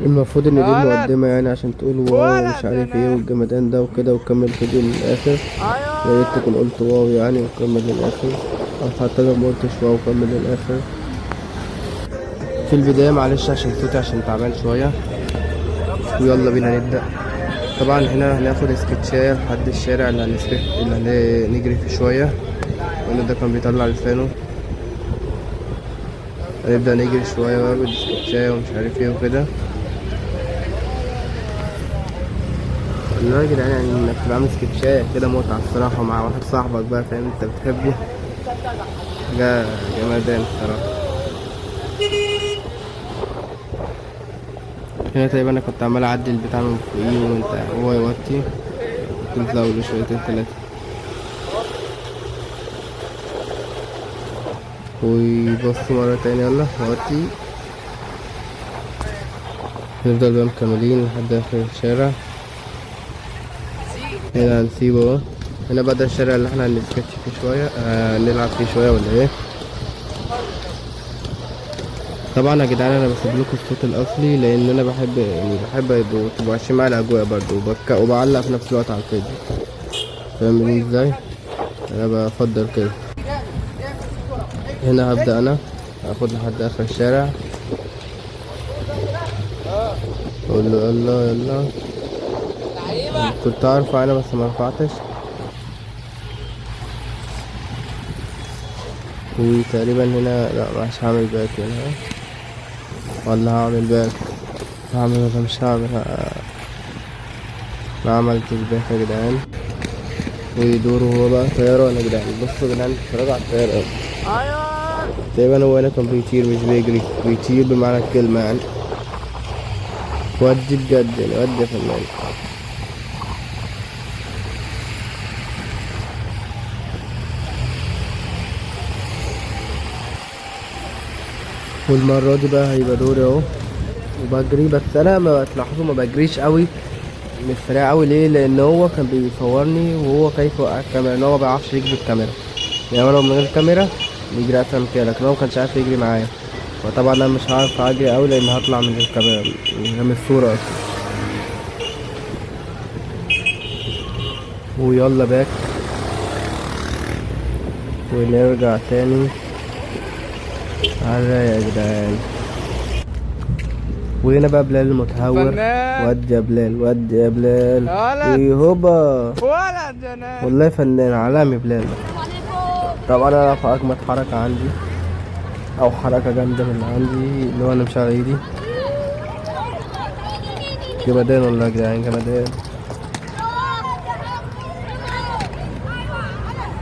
المفروض ان دي ولد. المقدمة يعني عشان تقول wow ومش ولد عارف ايه انا. والجمدان ده وكده، وتكمل الفيديو للآخر. يا ريت ايوه. تكون قلت wow يعني وكمل للآخر، او حتى لو ما قلتش wow كمل للآخر. في البداية معلش عشان صوتي، عشان تعبان شوية. ويلا بينا نبدأ. طبعا هنا هناخد سكتشاية لحد الشارع اللي اللي هنجري فيه شوية، لأن ده كان بيطلع لسانه. هنبدأ نجري شوية بقى بالسكتشاية ومش عارف ايه وكده. والله يا جدعان يعني انك تبقى عامل سكتشاية كده متعة الصراحة، مع واحد صاحبك بقى فاهم انت بتحبه، حاجة جمدان الصراحة. هنا تقريبا انا كنت عمال اعدي البتاع من فوقيه وانت وهو يوطي، كنت مزوله شويتين تلاتة. ويبص مرة تاني، يلا وطي. نفضل بقى مكملين لحد اخر الشارع. هنا هنسيبه اهو. هنا بقى ده الشارع اللي احنا هنسكتش فيه شوية، نلعب فيه شوية ولا ايه. طبعا يا جدعان انا بسيب لكم الصوت الاصلي، لان انا بحب يعني بحب تبقوا عايشين معايا الاجواء برضو، وبعلق في نفس الوقت على الفيديو، فاهمين ازاي؟ انا بفضل كده. هنا هبدأ انا هاخد لحد اخر الشارع، اقول له يلا يلا. كنت ارفع انا بس ما رفعتش. وتقريبا هنا لا مش هعمل back هنا، ولا هعمل back، هعمل ولا مش هعمل؟ ما عملتش back يا جدعان. ويدور هو بقى طيران يا جدعان. بصوا يا جدعان اتفرجوا على الطيران. ايوه. تقريبا هو هنا كان بيطير مش بيجري، بيطير بمعنى الكلمة يعني. ودي بجد يعني، ودي يا فنان. والمرة دي بقى هيبقى دوري اهو، وبجري. بس انا ما تلاحظوا ما بجريش قوي، مش سريع قوي. ليه؟ لان هو كان بيصورني وهو خايف يوقع الكاميرا، ان هو ما بيعرفش يجري بالكاميرا. يعني هو لو من غير كاميرا بيجري اسرع من كده، لكن هو ما كانش عارف يجري معايا. فطبعا انا مش هعرف اجري قوي لان هطلع من الكاميرا، من الصورة اصلا. ويلا back، ونرجع تاني على يا جدعان. وهنا بقى بلال المتهور. فنان. ودي يا بلال، ودي يا بلال. ولد. ويهوبا. ولد يا ناس. والله فنان عالمي بلال. طبعا انا في اجمد حركة عندي، او حركة جامدة من عندي، اللي هو انا مش على ايدي. جمدان والله يا جدعان، جمدان.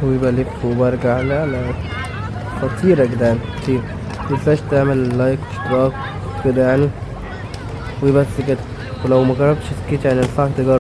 وبلف وبرجع. لا لا خطير يا جدعان، خطير. متنساش تعمل like واشتراك كده يعني. وبس كده. ولو ما جربتش سكيت يعني انصحك تجرب.